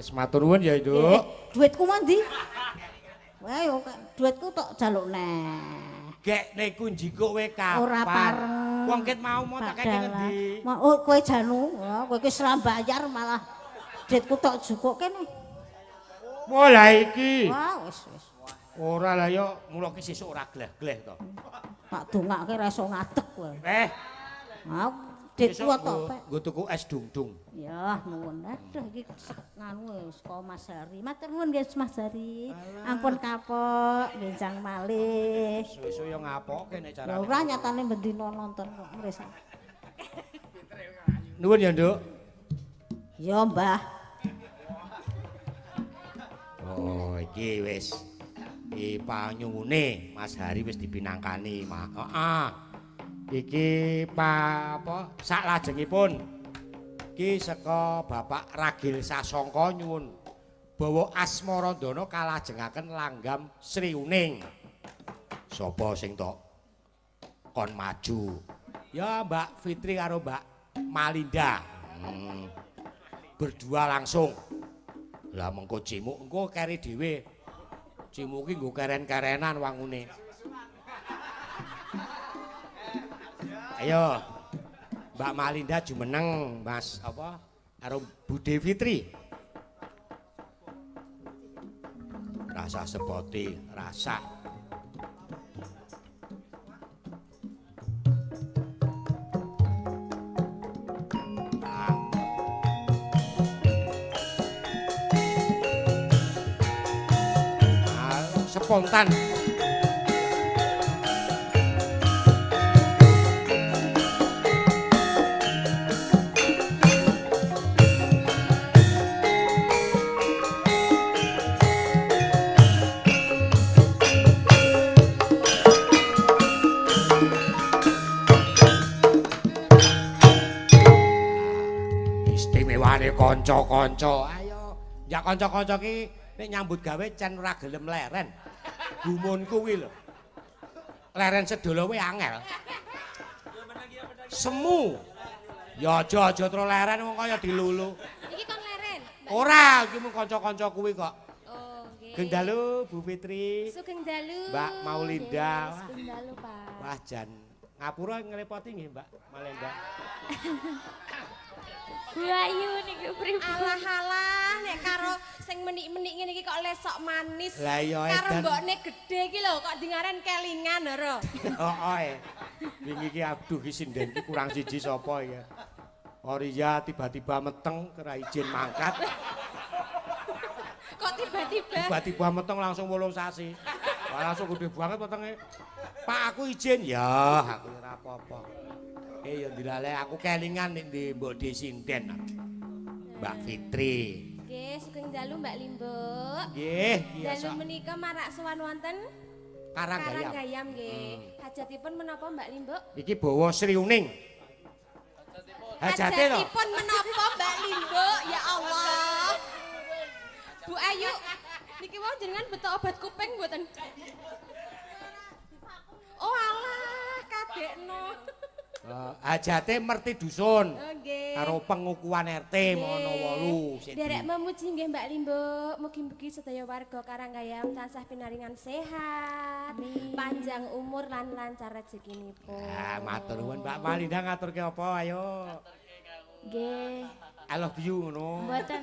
Wis matur nuwun ya, Nduk. Duitku mandi. Wah, yo duitku tok jaluk neh. Gek niku njikuk kowe kapan? Ora pareng. Wong ket mau mau tak keke ngendi? Oh, kowe janu, kowe iki ora bayar malah duitku tok jukuk kene. Wah, lah iki. Wah, wis wis. Ora lah yo mula ki sesuk ora gleh-gleh to. Tak dongake ra iso ngadeg kowe. Eh. Mau duitku tok pek. Nggo tuku es dung-dung. Ya, nuwun. Aduh iki nganu saka Mas Hari. Matur nuwun nggih Mas Hari. Ampun kapok, benjang malih. Suwe-suwe yo ngapoke nek carane. Ora nyatane bendina nonton kok mresa. Nuwun ya, Nduk. Ya, Mbah. Oh, iki wis iki panyuwune Mas Hari wis dipinangkani, Mak. Heeh. Iki pa apa saklajengipun iki saka Bapak Ragil Sasongko nyuwun bawa Asmarandana kalajengaken langgam Sri Uning. Sapa sing tok kon maju? Ya Mbak Fitri karo Mbak Malinda. Berdua langsung. Lah mengko cimuk engko keri dhewe. Cimuk ki nggo keren-kerenan wangune. Ayo. Mbak Malinda jumeneng Mas apa karo Bude Fitri. Rasa sepoti, rasa. Spontan. Istimewane kanca-kanca. Ayo, ya kanca-kanca ki nek nyambut gawe cen ora gelem leren. Gumunku kuwi lho. Leren sedolo kuwi angel. Semu. Ya aja-aja tro leren wong kaya dilulu. Iki kon leren. Ora, iki mung kanca-kanca kuwi kok. Oh, nggih. Sugeng dalu Bu Fitri. Sugeng dalu. Mbak Maulinda. Sugeng dalu, Pak. Wah, jan ngapura ngrepoti nggih, Mbak Malinda. Bu Ayu niku pripun? Alah-alah nek karo sing menik-menik ngene iki kok lesok manis. Lah iya karo mbokne gedhe iki lho kok dingaren kelingan lho. Heeh. Wingi iki aduh iki sinden iki kurang siji sapa iki. Oria tiba-tiba meteng kera izin mangkat. Kok tiba-tiba? Tiba-tiba meteng langsung 8 sasi. Wah langsung gede banget metenge. Pak aku izin ya, aku ora apa-apa. Ya dilale aku kelingan nek ndi mbok sinden. Mbak Fitri. Nggih, sugeng dalu Mbak Limbuk. Nggih, dalu menika marak sowan wonten Karanggayam. Karanggayam nggih. Hajatipun menapa Mbak Limbuk? Iki bawa Sri Uning. Hajate to. Hajatipun menapa Mbak Limbuk? Ya Allah. Bu Ayu, niki wau jenengan beto obat kuping mboten? Oh alah, kadekno. Hajate merti dusun. Oh, nggih. Karo pengukuhan RT mono 8. Derek memuji nggih Mbak Limbuk, mugi-mugi sedaya warga Karanggayam tansah pinaringan sehat, amin, panjang umur lan lancar rezekinipun. Ah, matur nuwun Mbak Malinda ngaturke apa ayo. Nggih. I love you ngono. Mboten.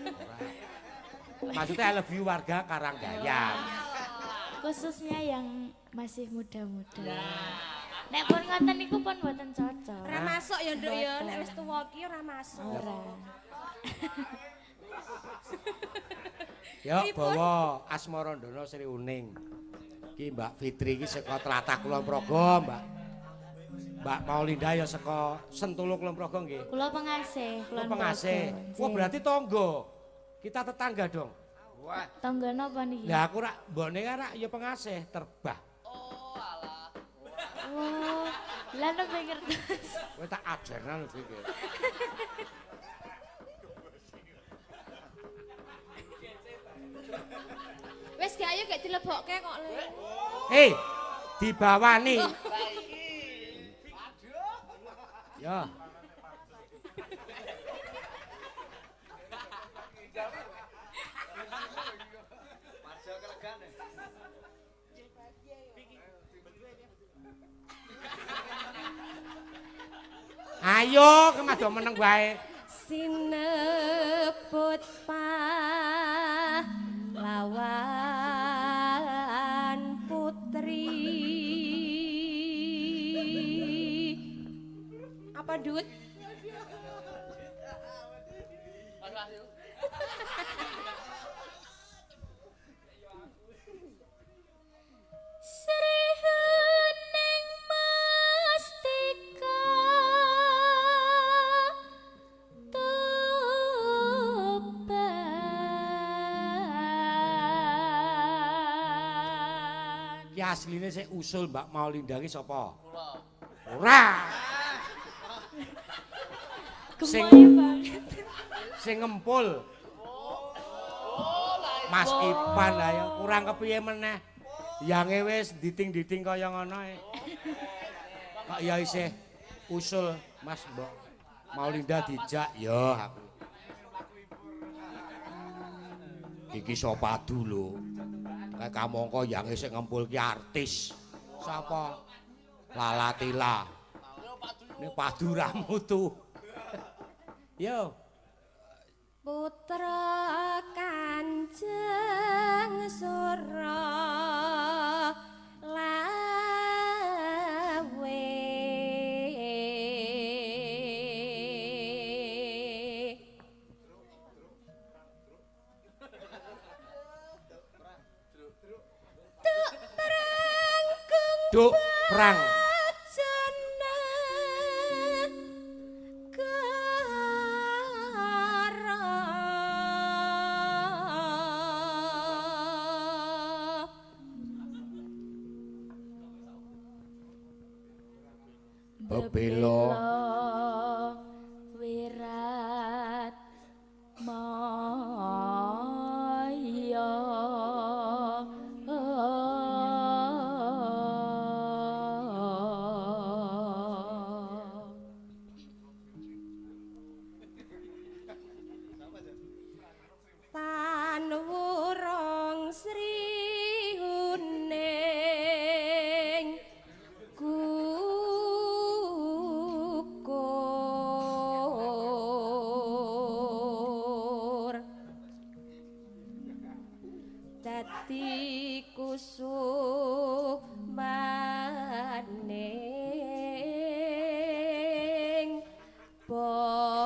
Maksudnya I love you warga Karanggayam. Khususnya yang masih muda-muda. Nek pun ngoten niku pun mboten cocok. Ora masuk ya Nduk ya, nek wis tuwa ki ora masuk. Ora. Ya bawa Asmarandana Sri Uning. Iki Mbak Fitri iki saka tlatah Kulon Progo, Mbak. Mbak Maulinda ya saka Sentolo Kulon Progo nggih. Kula Pengasih, Kulon Progo. Pengasih. Wah, berarti tangga. Kita tetangga dong. Wah. Tangga napa niki? Lah aku rak mbokne rak ya Pengasih, terbah. Wah, lah nembe ngertos. Kowe tak ajarna lho iki. Wis gak ayo gak dilebokke kok le. Eh, dibawani. Ya. Ayo, kemado meneng wae. Sinebut pahlawan putri. Apa Dut? Sri Huning Mustika Tuban. Ki asline sik usul Mbak Maulinda ki sapa? Kula. Ora. Gemoy banget. Sing ngempul. Mas Ipan lah ya kurang kepiye meneh. Yange wis diting-diting kaya ngono e. Kok ya isih usul Mas Mbok Maulinda dijak ya aku. Iki sopadu lho. Kayak kamangka yange sing ngempul ki artis. Sapa? Lalatila. Nek padu ra mutu. Yo. Putra Kanjeng Sura Lawe. Tuk perangkung Duk perang. Bebelo wirat maya. Tan wurung Sri Huning gugur dadi kusumaning bangsa.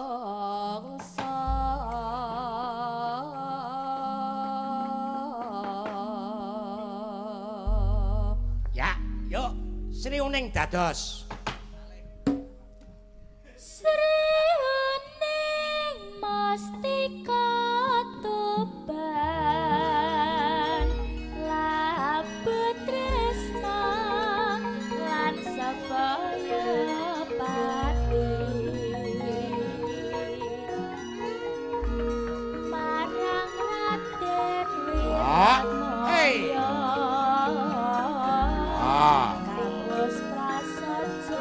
Ya, yuk Sri Huning dados. Sri Huning Mustika Tuban labet tresna lan sabaya pati marang Raden Hey. Wiratmaya. Ah. Kang wis prasaja.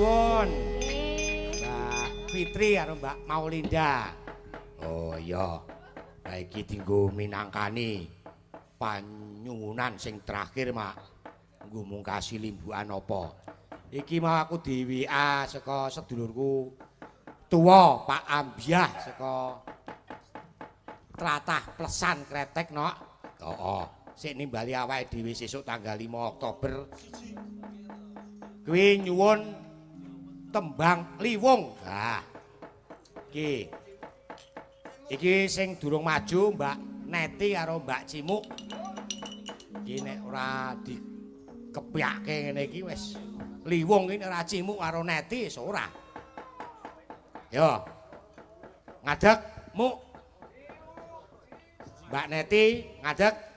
nuwun. Mbak Fitri karo Mbak Maulinda. Oh iya. Lah iki dienggo minangkani panyuwunan sing terakhir, Mak. Nggo mungkasi limbukan apa? Iki mau aku di WA saka sedulurku tuwa Pak Ambiah saka tlatah Plesan Kretek, Nok. Heeh. Sik nimbali awake dhewe sesuk tanggal 5 Oktober. Kuwi nyuwun tembang Liwung. Nah. Iki. Iki sing durung maju Mbak Neti karo Mbak Cimuk. Iki nek ora dikepyake ngene iki wis Liwung iki nek ora Cimuk karo Neti wis ora. Yo. Ngadeg, Muk. Mbak Neti ngadeg.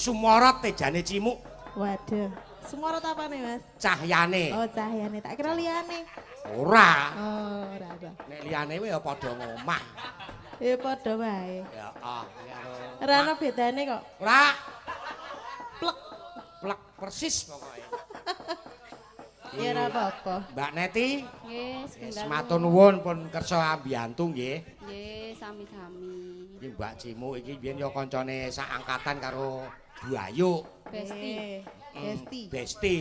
Sumorot tejane Cimuk. Waduh. Sumorot apane, Mas? Cahyane. Oh, cahyane. Tak kira liyane. Ora. Oh, ora apa. Nek liyane kuwi ya padha ngomah. Ya padha wae. Ya, ah, karo. Ora ana bedane kok. Ora. Plek. Plek persis pokoke. Ya ora apa-apa. Mbak Neti. Nggih, matur nuwun pun kersa ambiyantu nggih. Nggih, sami-sami. Iki Mbak Cimuk iki biyen ya kancane sak angkatan karo Bu Ayu. Besti. Besti. Besti.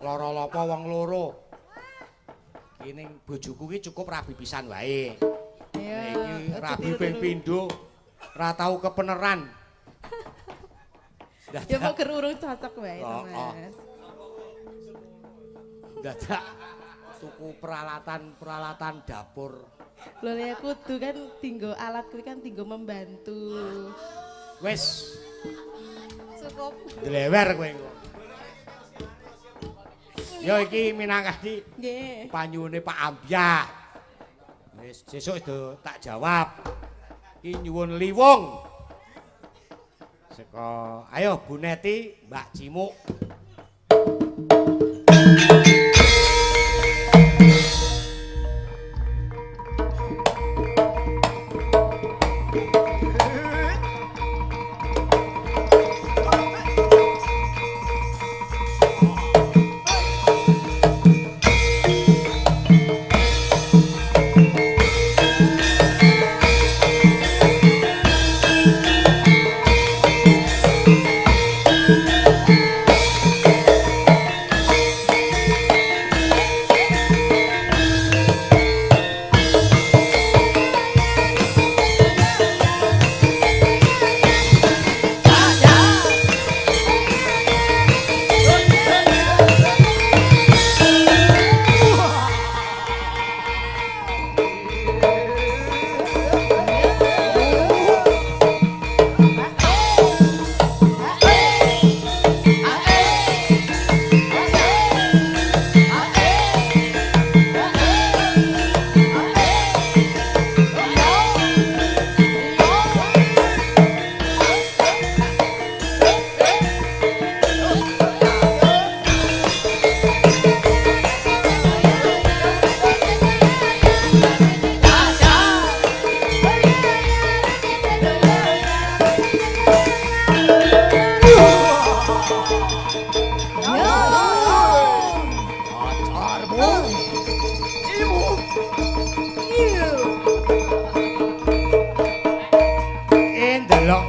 Lara lopo wong loro. Iki ning bojoku iki cukup rabi pisan wae. Iya. Iki rabi ping pindho. Ora tau kepeneran. Ya kok ger urung cocok wae to, Mas. Dadak tuku peralatan-peralatan dapur. Lho ya kudu kan dinggo alat kuwi kan dinggo membantu. Wis cukup. Dlewer kowe engko. Ya iki minangkani nggih panyuwune Pak Ambiah. Wis sesuk do tak jawab. Iki nyuwun Liwung. Saka ayo Bu Neti, Mbak Cimuk.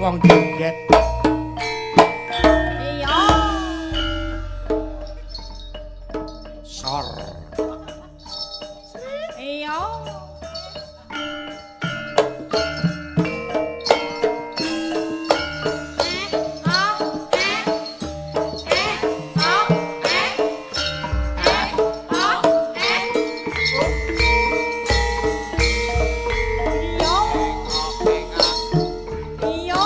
Wong joget. Iya. Sor. Iya. Yo.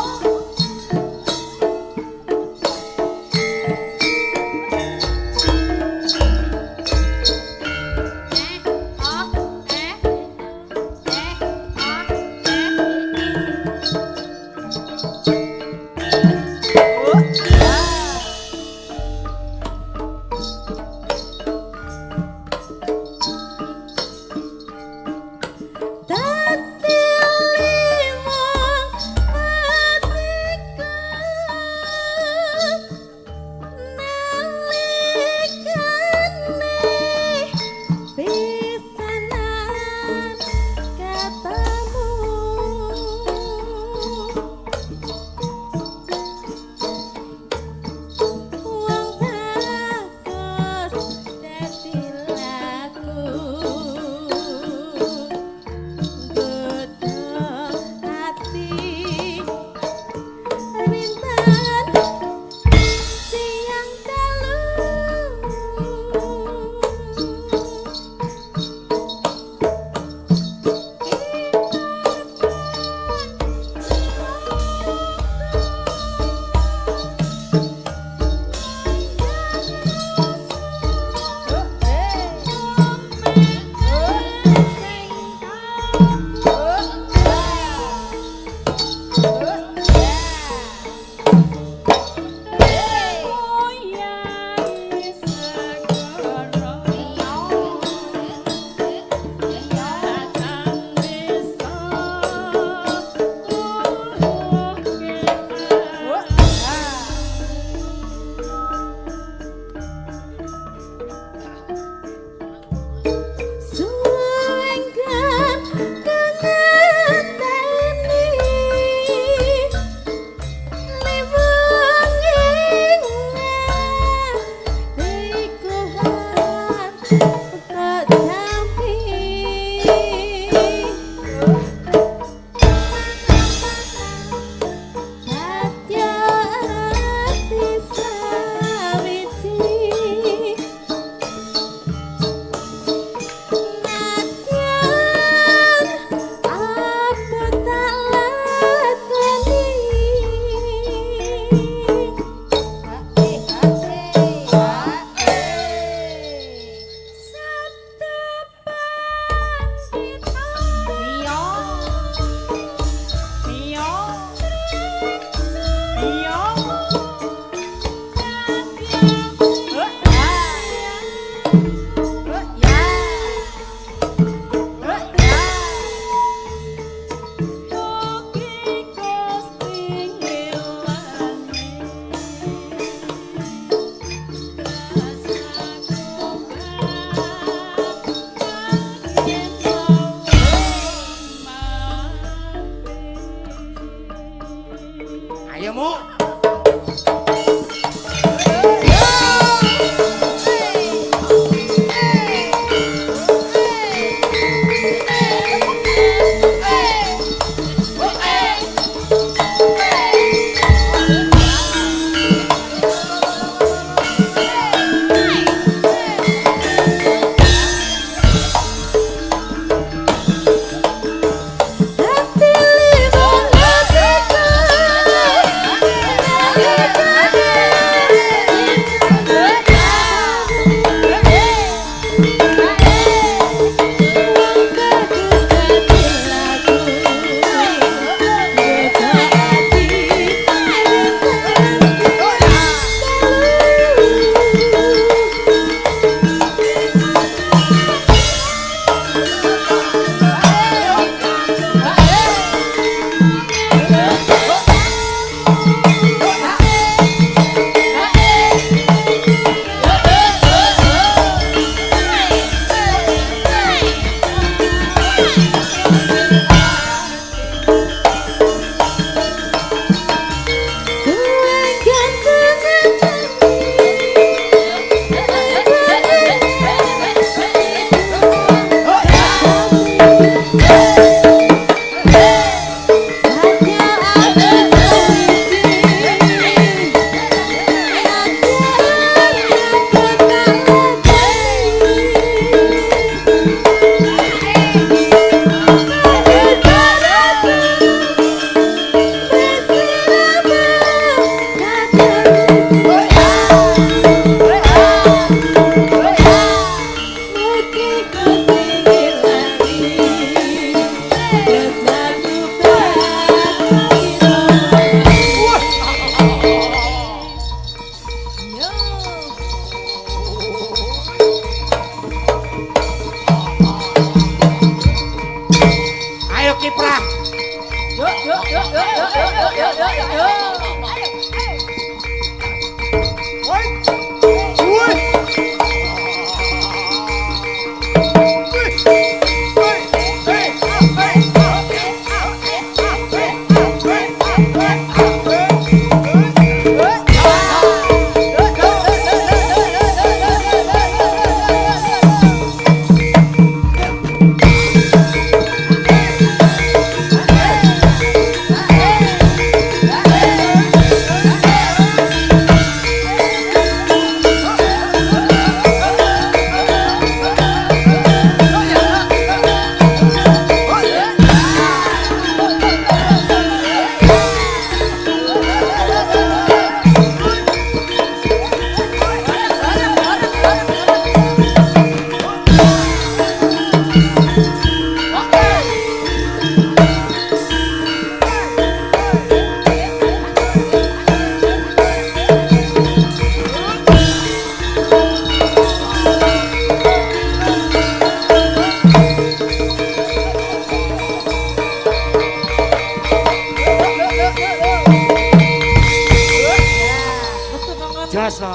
Jos to.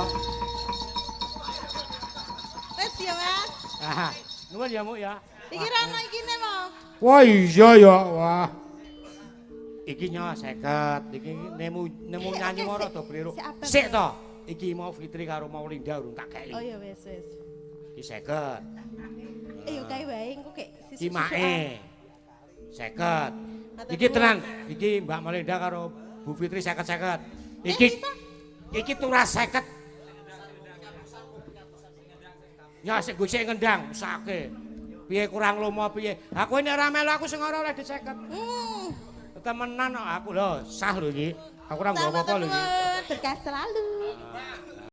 Wis ya, Mas. Ah, nuwun ya, Muk ya. Iki ra ono ikine mo. Wah iya ya, wah. Iki nyo 50, iki nemu nemu nyanyi mau rada bliru. Sik to. Iki mau Fitri karo Maulinda urung tak kei. Oh iya wis wis. Iki 50. Eh yo kae wae engko kek Iki mae. 50. Iki tenan, iki Mbak Maulinda karo Bu Fitri 50-50. Iki iki turas 50. Ya sik gue sik ngendang, mesake. Piye kurang lomo piye? Aku nek ora melu aku sing ora oleh duit 50. Temenan kok aku lho, sah lho iki. Aku ora nggawa apa-apa lho iki. Berkah selalu.